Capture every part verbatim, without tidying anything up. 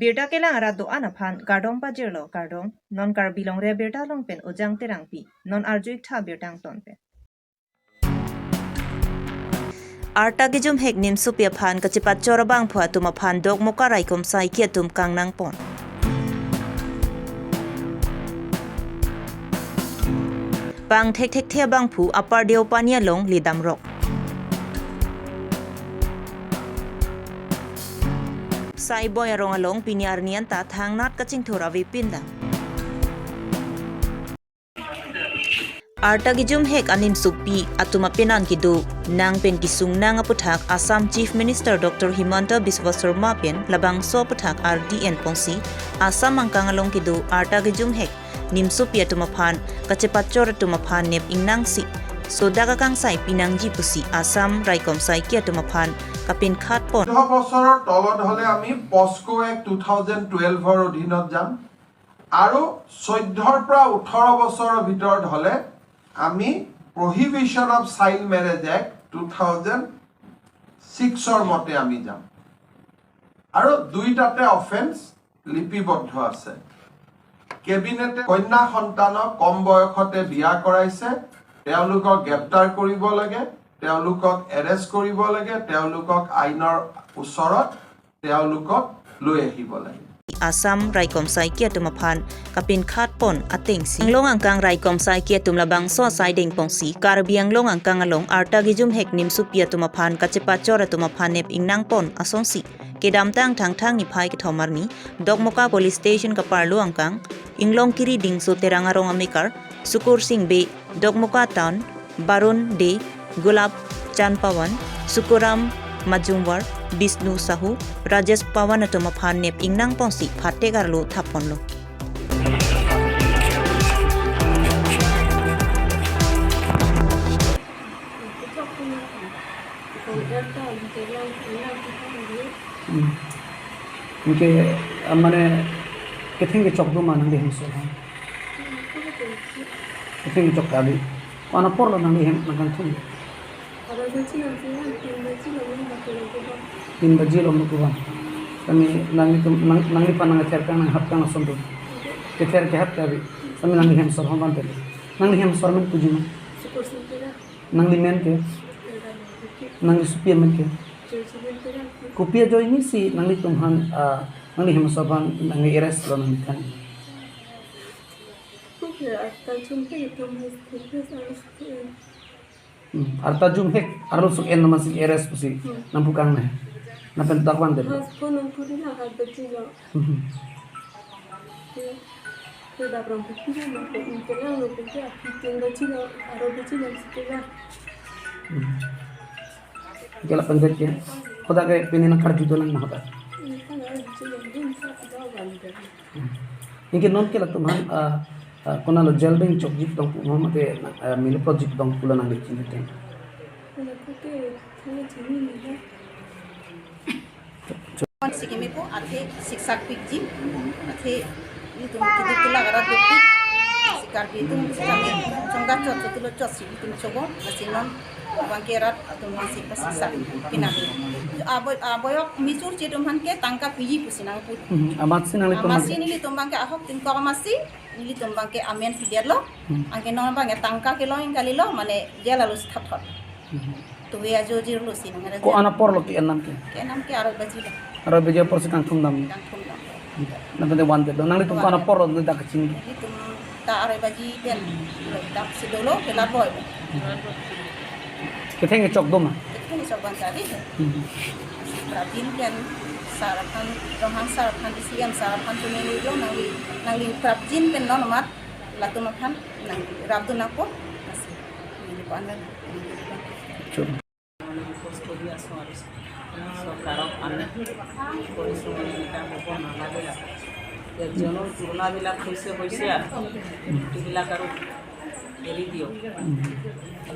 Birta kelang arat do-an aphan kardom pajirlo, kardom. Non Karbi Longri Abirta along pen Ujang Terangpi. Non arju-ik tha birta angton pen. Arta kejumhek nimsopi aphan kachepachor abangphu atum aphan Dokmoka raikom saiki atum kangnang pon. Pang thekthekthe abangphu Upper Deopani along ledamrok. Saiboi arong along pini arni anta thangnat kachingthur avepin dam. Arta kejumhek animsopi atum apenan kedo nang pen kesung nang aputhak Assam Chief Minister Doctor Himanta Biswa Sarma pen labangso aputhak ardi en ponsi Assam angkang along kedo arta kejumhek nimsopi atum aphan kachepachor atum aphan nep ingnangsi sodak akangsai pinangji pusi Assam raikom saiki atum aphan kapinkhat pon. চৈধ্য বছৰৰ তলত হ'লে আমি POCSO act two thousand টুৱেলভৰ অধীনত যাম আৰু চৈধ্যৰ পৰা ওঠৰ বছৰৰ ভিতৰত হ'লে আমি prohibition of child marriage act two thousand ছিক্সৰ মতে আমি যাম আৰু দুইটাতে অফেন্স লিপিবদ্ধ আছে। কেবিনেটে কন্যা সন্তানক কম বয়সতে বিয়া কৰাইছে, তেওঁলোকক গ্ৰেপ্তাৰ কৰিব লাগে, তেওঁলোকক এৰেষ্ট কৰিব লাগে, তেওঁলোকক আইনৰ ওচৰত তেওঁলোকক লৈ আহিব লাগে। Assam raikom saiki atum aphan kapinkhat pon atengsi Anglong angkang raikom saiki atum labangso asai dengponsi Karbi Anglong angkang along arta kejumhek nimsopi atum aphan kachepachor atum aphan nep ingnang pon asonsi kedamtang Thangthang niphai kethom arni Dokmoka Police Station kaparlo angkang Inglongkiri Dingso Terang arong amekar Sukur Sing Bey, Dokmoka Town, Barun Dey, Gulab Chand Pawan, Sukuram Majumwar, Bishnu Sahu, Rajesh Pawan atum aphan nep ingnang ponsi phatek arlo thap ponlo. Hmm. Anke, ah, mane, ketheng kechok do ma nangli hemso ha? Ketheng kechok kali. Ko-an apor lo nangli hem nangkangthum? Tin baji lo muku bang. Kami nanglitum, nang, nangliphan nangther kang nanghap kang ason do. Kether kehap kali. Kami nangli hemso ha bang tele. Nangli hemso amen kopi ma? Nangli men ke? Nangli sopi amen ke? Kopi ajoine si nanglitum aphan, ah, nangli hemso aphan nangli arrest lo nangli kan? Hmm, arta jumhek arlo suk en nama si arrest pusi nangpu kang ne. Nangpen dak van de. Hmm. Hmm. Ke lapen ke, hoda ke pini nangkarju dolang ma hoda. Hmm. Anke non ke latum aphan, ah, ah, konatlo jail dengchokji tong pu ma mate, ah, mili project tong pulo nangli chini teng. Sikimi po athe siksak pikji, athe ilitum keduk kelak arat dopik, si Karbi atum kami chongga chot chot lo chot si ilitum chogo, lasi non abang ke arat atum aphan si pasiksak pinang. Aboy, aboyok mijur chedum aphan ke tangka piji pusi nangpu. Hmm, amatsi nanglitum amatsi abang ke? Nelitum abang ke ahok tingkok amatsi, nelitum abang ke amen pidetlo, hmm, anke non abang ke tangka kelong kalilo, mane jail along si thapthot. Hmm. Tuwe ajo jirlo si nang ada. Ko-an apor lo ke-en nam ke? Ke-en nam ke aroi baji lo. Aroi baji apor si kangthum dam. Kangthum dam. Nangpen van det lo. Nanglitum ko-an apor lo dak kachini ke? Nelitum ta aroi baji pen lo dak si dolo ke la boi. Ketheng kechok do ma? Ketheng kechok bang tadi. Hmm. Prapjin pen sar aphan, Ronghang sar aphan, D C M sar aphan chuneni lo nangli, nangli prapjin pen non amat latum aphan nang rap dun nangpo. Asi. Nangli ko-an nang. Chun. Request কৰি আছোঁ আৰু চৰকাৰক আমি কৰিছোঁ, মানে, এনেকুৱা হ'ব নালাগে আৰু। একজনৰ পুৰণাবিলাক হৈছে, হৈছে আৰু। এইবিলাক আৰু এৰি দিয়ক।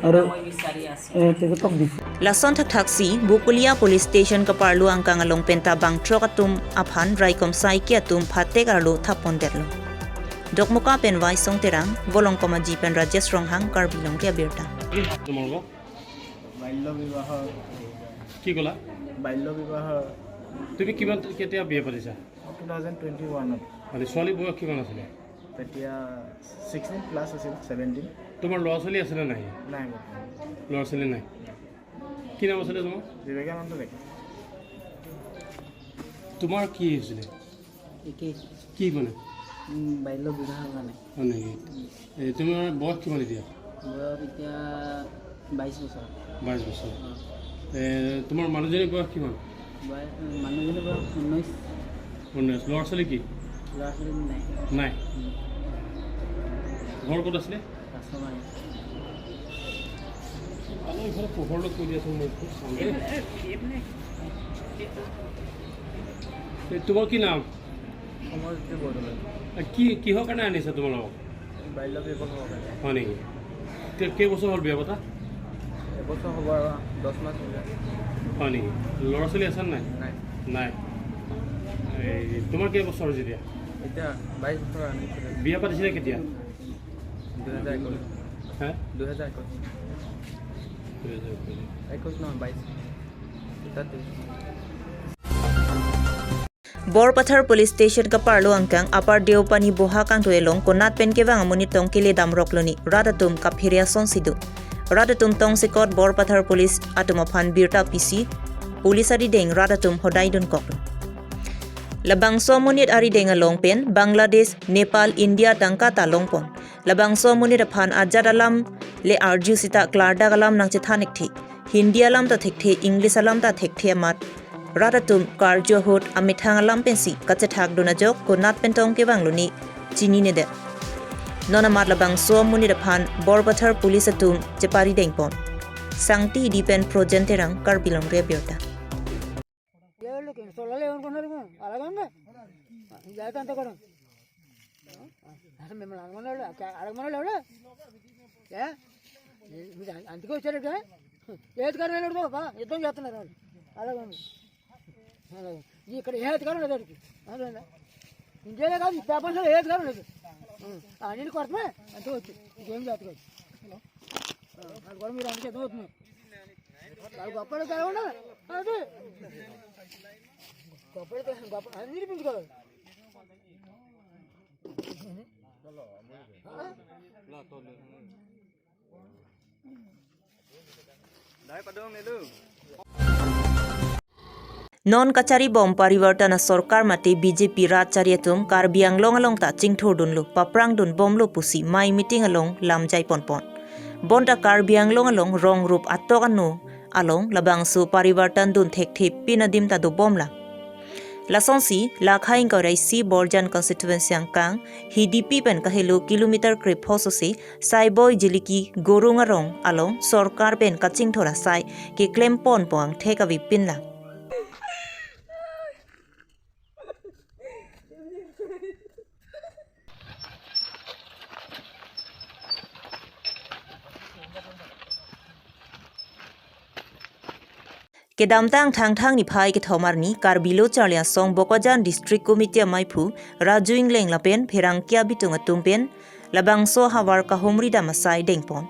আৰু মই বিচাৰি আছোঁ। এ, তেখেতক দি- Lason thakthak si, Bokolia Police Station kaparlo angkang along penta bangthrok atum aphan raikom saiki atum phatek arlo thap pondetlo. Dokmoka pen Waisong Terang, Volong Komaji pen Rajesh Ronghang, Karbi Longri Abirta. বাল্য বিবাহ। কি ক'লা? বাল্য বিবাহ তুমি কিমান, কেতিয়া বিয়া পাতিছা? টু থাউজেণ্ড টুৱেণ্টি ওৱানত। মানে ছোৱালী বয়স কিমান আছিলে? তেতিয়া ছিক্সটিন প্লাছ আছিল, ছেভেণ্টিন। তোমাৰ ল'ৰা ছোৱালী আছেনে নাই? নাই, বৰ্তমান। ল'ৰা ছোৱালী নাই। কি নাম আছিলে তোমাৰ? বিবেকানন্দ ডেকা। তোমাৰ কি হৈছিলে? একেই। কি মানে? উম, বাল্য বিবাহৰ কাৰণে। হয় নেকি? এ, তোমাৰ বয়স কিমান এতিয়া? বয়স এতিয়া বাইছ বছৰ। বাইছ বছৰ। অ। এ, তোমাৰ মানুহজনীৰ বয়স কিমান? বয়-, উম, মানুহজনীৰ বয়স ঊনৈছ। ঊনৈছ। ল'ৰা ছোৱালী কি? ল'ৰা ছোৱালী নাই। নাই? উম। ঘৰ ক'ত আছিলে? কাছমাৰী। অলপ ইফালে পোহৰলৈ কৈ দিয়াচোন, মই খুব চাওঁ দেই। এ, তোমাৰ কি নাম? সমৰজ্যোতি বৰদলৈ। এ, কি, কিহৰ কাৰণে আনিছা তোমালোকক? বাল্য বিবাহ হ'ব কাৰণে। হয় নেকি? কে-, কেইবছৰ হ'ল বিয়া পতা? এবছৰ হ'ব আৰু দহ মাহ হ'ল। হয় নেকি? ল'ৰা ছোৱালী আছে নাই? নাই। নাই। এই, তোমাৰ কেইবছৰ হৈছে এতিয়া? এতিয়া বাইছ বছৰ আনিছিলে। বিয়া পাতিছিলা কেতিয়া? দুহেজাৰ একৈছ। হা? দুহেজাৰ একৈছ। দুহেজাৰ একৈছ। একৈছ নহয়, বাইছ। তাতে। Borpathar Police Station kaparlo angkang Upper Deopani Boha kangtui along konat pen kevang amonit tong kele damrok loni, rat atum kaphere asonsi do. Rat atum tongsekot Borpathar Police atum aphan birta pisi, police arideng rat atum hodai dunkoklo. Labangso amonit arideng along pen Bangladesh, Nepal, India tangka ta longpon. Labangso amonit aphan ajat alam le arju sita klardak alam nangchethan thekthe. Hindi alam ta thekthe, English alam ta thekthe amat rat atum karju ahut amethang alam pensi kachethak dun ajok konat pen tong kevang loni chininedet. Non amat labangso amonit aphan Borpathar Police atum chepari dengpon. Sangti Hidi pen Projen Terang, Karbi Longri Abirta. ये लोग सोलह ले उनको ना रुको, अलग होंगे। जाए तो अंत करो। अरे मैं मलांग मना ले, क्या अलग मना ले? क्या? ये मुझे अंत को चले गए। ये तो करने लड़ दो बा, ये तो जाते ना रहो। अलग होंगे। अलग। ये करे, ये तो करो ना इधर की। अरे ना। इंडिया का भी पापा से ये तो करो ना। हाँ, अनिल कोर्ट में, अंत को गेम जाते को। हाँ, और गरम रंग के दो में। Non kachari bom Parivartan asorkar mate B J P rat chari atum Karbi Anglong along ta chingthur dunlo, paprang dun bomlo pusi mai meeting along lamjai ponpon. Bonta Karbi Anglong along rong rup atok ano along labangso Parivartan dun thekthe pin adim ta dobomlang. Lasonsi, lakha ingkoi ra isi Borjan constituency angkang, Hidipi pen kahelo kilometer krepho sose, Saiboi Jiliki Gorung arong along sorkar pen kachingthur asai keklem ponpo angthek avepinlang. Kedamtang Thangthang niphai kethom arni Karbi Lo Charli Asong Bokajan District Committee amaiphu Raju Ingleng lapen pherangke abitung atum pen labangso havar kahumri dam asai dengpon.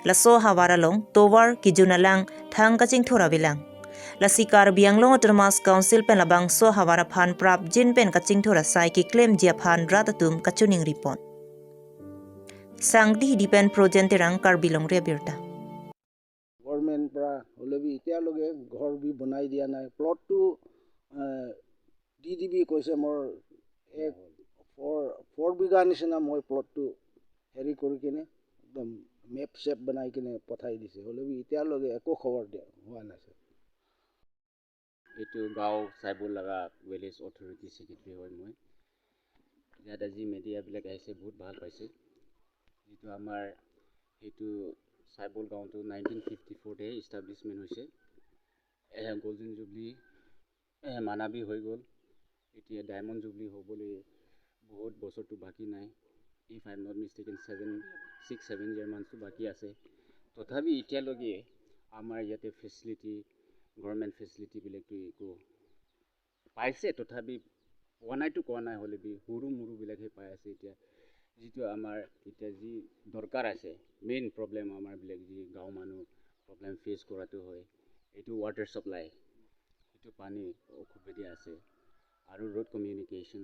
Laso havar along tovar, kejun alang, thang kachingthur avelang. Lasi Karbi Anglong Autonomous Council pen labangso havar aphan prapjin pen kachingthur asai keklemji aphan rat atum kachiningripon. Sangti Hidi pen Projen Terang, Karbi Longri Abirta. Government পৰা হ'লে বি এতিয়ালৈকে ঘৰ বি বনাই দিয়া নাই। প্লটটো দি দিবি কৈছে, মোৰ এক ফ'ৰ ফ'ৰ বিঘা নিচিনা মই প্লটটো হেৰি কৰি কিনে একদম মেপ চেপ বনাই কিনে পঠাই দিছে, হ'লেও এতিয়ালৈকে একো খবৰ দিয়া হোৱা নাছিল। এইটো গাঁও চাইবুল লগা ভিলেজ অথৰিটি ছেক্ৰেটাৰী হয় মই। ইয়াত আজি মিডিয়াবিলাক আহিছে, বহুত ভাল পাইছে। যিটো আমাৰ সেইটো চাইবুল গাঁওটো নাইনটিন ফিফটি ফ'ৰতহে ইষ্টাব্লিছমেণ্ট হৈছে। এ, গল্ডেন জুবলি, এ, মানাবী হৈ গ'ল, এতিয়া ডায়মণ্ড জুবলি হ'বলৈ বহুত বছৰটো বাকী নাই। If I am not mistaken, seven, six, seven year মান্থছটো বাকী আছে। তথাপি এতিয়ালৈকে আমাৰ ইয়াতে ফেচিলিটি, গভৰ্ণমেণ্ট ফেচিলিটিবিলাকতো একো পাইছে, তথাপি পোৱা নাইতো কোৱা নাই, হ'লে বি সৰু মৰুবিলাকহে পাই আছে এতিয়া। যিটো আমাৰ এতিয়া যি দৰকাৰ আছে, মেইন প্ৰব্লেম আমাৰবিলাক যি গাঁও মানুহ প্ৰব্লেম ফেচ কৰাটো হয়, এইটো ৱাটাৰ ছাপ্লাই। এইটো পানী অসুবিধা আছে। আৰু ৰোড কমিউনিকেশ্যন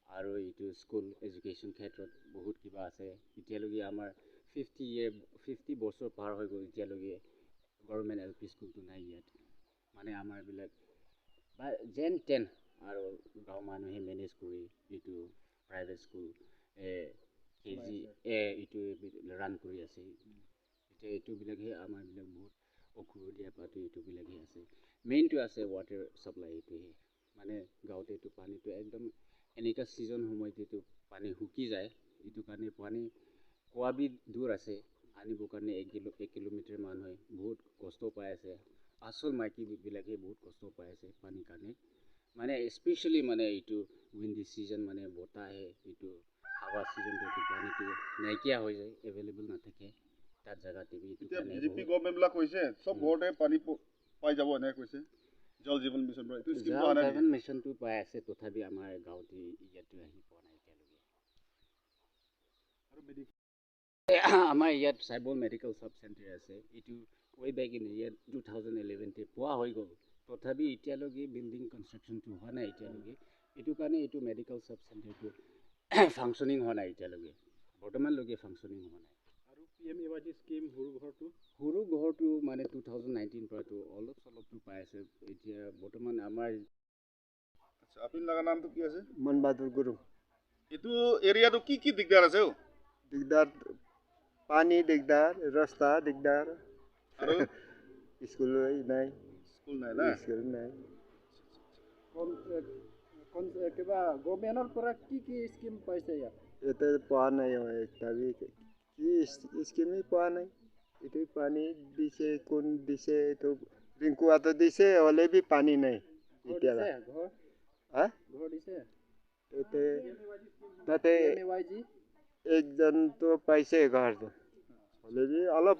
আৰু এইটো স্কুল এডুকেশ্যন ক্ষেত্ৰত বহুত কিবা আছে। এতিয়ালৈকে আমাৰ ফিফটি ইয়েৰ, ফিফটি বছৰ পাৰ হৈ গ'ল, এতিয়ালৈকে গভৰ্ণমেণ্ট এল পি স্কুলটো নাই ইয়াত। মানে আমাৰ এইবিলাক বা যেন তেন আৰু গাঁও মানুহে মেনেজ কৰি এইটো প্ৰাইভেট স্কুল, এ, কে জি, এ, এইটো ৰান কৰি আছে। এতিয়া এইটোবিলাকহে আমাৰ এইবিলাক বহুত অসুবিধা পাতো এইটোবিলাকহে আছে। মেইনটো আছে ৱাটাৰ ছাপ্লাই, এইটোহে। মানে গাঁৱতে এইটো পানীটো একদম এনেকুৱা ছিজন সময়ত এইটো পানী শুকি যায়। এইটো কাৰণে পানী কুঁৱা বি দূৰ আছে, আনিবৰ কাৰণে এক কিলো, এক কিলোমিটাৰ মান হয়। বহুত কষ্ট পাই আছে। আচল মাইকীবিলাকে বহুত কষ্ট পাই আছে পানীৰ কাৰণে। মানে স্পেচিয়েলি মানে এইটো উইণ্ডি ছিজন, মানে বতাহ আহে, এইটো হাৱা ছিজনটো এইটো পানীটো নাইকিয়া হৈ যায়, এভেইলেবল নাথাকে। তাত জেগাতে বি এইটো এতিয়া কাৰণে বি জে পি বহুত গভৰ্ণমেণ্ট বিলাক কৈছে চব উম। ঘৰতে পানী প-, পাই যাব এনেকে কৈছে, জল জীৱন মিছন পৰা। এইটো স্কিমটো জল অহা নাই নেকি? জীৱন মিছনটো পাই আছে, তথাপি আমাৰ গাঁৱতে ইয়াতো আহি পোৱা নাই এতিয়ালৈকে। আৰু মেডি- আমাৰ ইয়াত চাইবল মেডিকেল ছাব চেণ্টাৰ আছে, এইটো way back in year two thousand ইলেভেনতে পোৱা হৈ গ'ল, তথাপি এতিয়ালৈকে বিল্ডিং কনষ্ট্ৰাকশ্যনটো হোৱা নাই এতিয়ালৈকে। এইটো কাৰণে এইটো মেডিকেল ছাব চেণ্টাৰটো ফাংচনিং হোৱা নাই এতিয়ালৈকে, বৰ্তমানলৈকে ফাংচনিং হোৱা নাই। আৰু P M A Y G scheme সৰু ঘৰটো? সৰু ঘৰটো মানে টু থাউজেণ্ড নাইনটিন পৰাতো অলপ চলপটো পাই আছে, এতিয়া বৰ্তমান আমাৰ আচ্ছা, আপোনাৰ নামটো কি আছে? মন বাহাদুৰ গুৰুং। এইটো এৰিয়াটো কি কি দিগদাৰ আছে অ? দিগদাৰ, পানী দিগদাৰ, ৰাস্তা দিগদাৰ। আৰু? স্কুল নাই। স্কুল নাই না? স্কুল নাই। কোন, এ, কোন, এ, কিবা গভৰ্ণমেণ্টৰ পৰা কি কি স্কিম পাইছে ইয়াত? ইয়াতে পোৱা নাই, অ, একটা বি কি ইস-, স্কিমে পোৱা নাই। এইটো পানী দিছে, কোন দিছে, এইটো ৰিংকু আতো দিছে, হ'লে বি পানী নাই ঘৰ এতিয়া। দিছে, ঘৰ? হা? ঘৰ দিছে? ইয়াতে, তাতে P M A Y G? একজনতো পাইছে ঘৰটো। হ'লে বি অলপ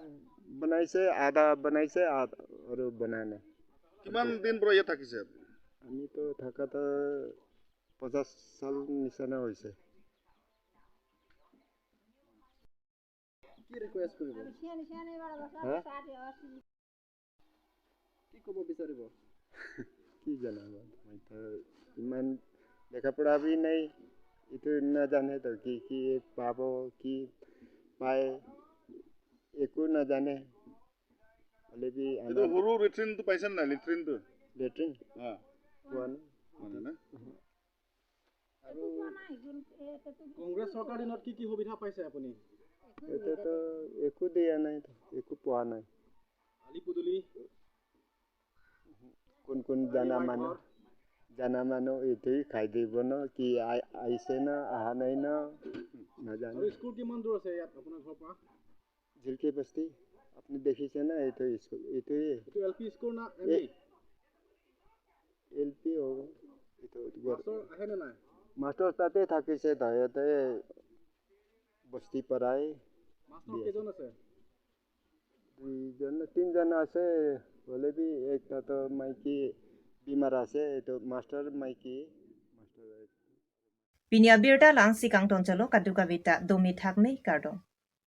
বনাইছে, আধা বনাইছে, আধা আৰু বনা নাই। কিমান দিন পৰা ইয়াত থাকিছে আপুনি? আমিতো থাকাতো পঞ্চাশ চাল নিচিনা হৈছে। কি ৰিকুৱেষ্ট কৰিব? হা? কি ক'ব বিচাৰিব? কি জানো মই? মইতো ইমান লেখা পঢ়া বি নাই, এইটো নাজানে তো কি কি পাব, কি পায়, একো নাজানে। হ'লে বি এইটো আমাৰ সৰু লেট্ৰিনটো পাইছে নাই, লেট্ৰিনটো? লেট্ৰিন? অ। পোৱা নাই। পোৱা নাই না? আৰু কংগ্ৰেছ চৰকাৰ দিনত কি কি সুবিধা পাইছে আপুনি? এতিয়াতো একো দিয়া নাই, একো পোৱা নাই। আলি পদূলি? কোন কোন জানা মানুহ, জানা মানুহ এইটোৱে খাই দিব ন, কি আই-, আহিছে ন, অহা নাই ন, নাজানো। আৰু স্কুল কিমান দূৰ আছে ইয়াত আপোনাৰ ঘৰৰ পৰা? জিলকে বস্তি, আপুনি দেখিছে না? এইটো স্কুল, এইটোৱে। এইটো এল পি স্কুল না এম ই? এ-, এল পি হ'ব। এইটো ঘৰ। মাষ্টৰ আহেনে নাই? মাষ্টৰ তাতে থাকিছে, তাতে বস্তি পৰাই মাষ্টৰ দি আছে। কেইজন আছে? দুইজন, তিনিজন আছে, হ'লে বি একটাতো মাইকী বেমাৰ আছে, এইটো মাষ্টৰ মাইকী, master. Pini abirta la-ansi kangton chalo, kadokave ta dome thakme, kardom.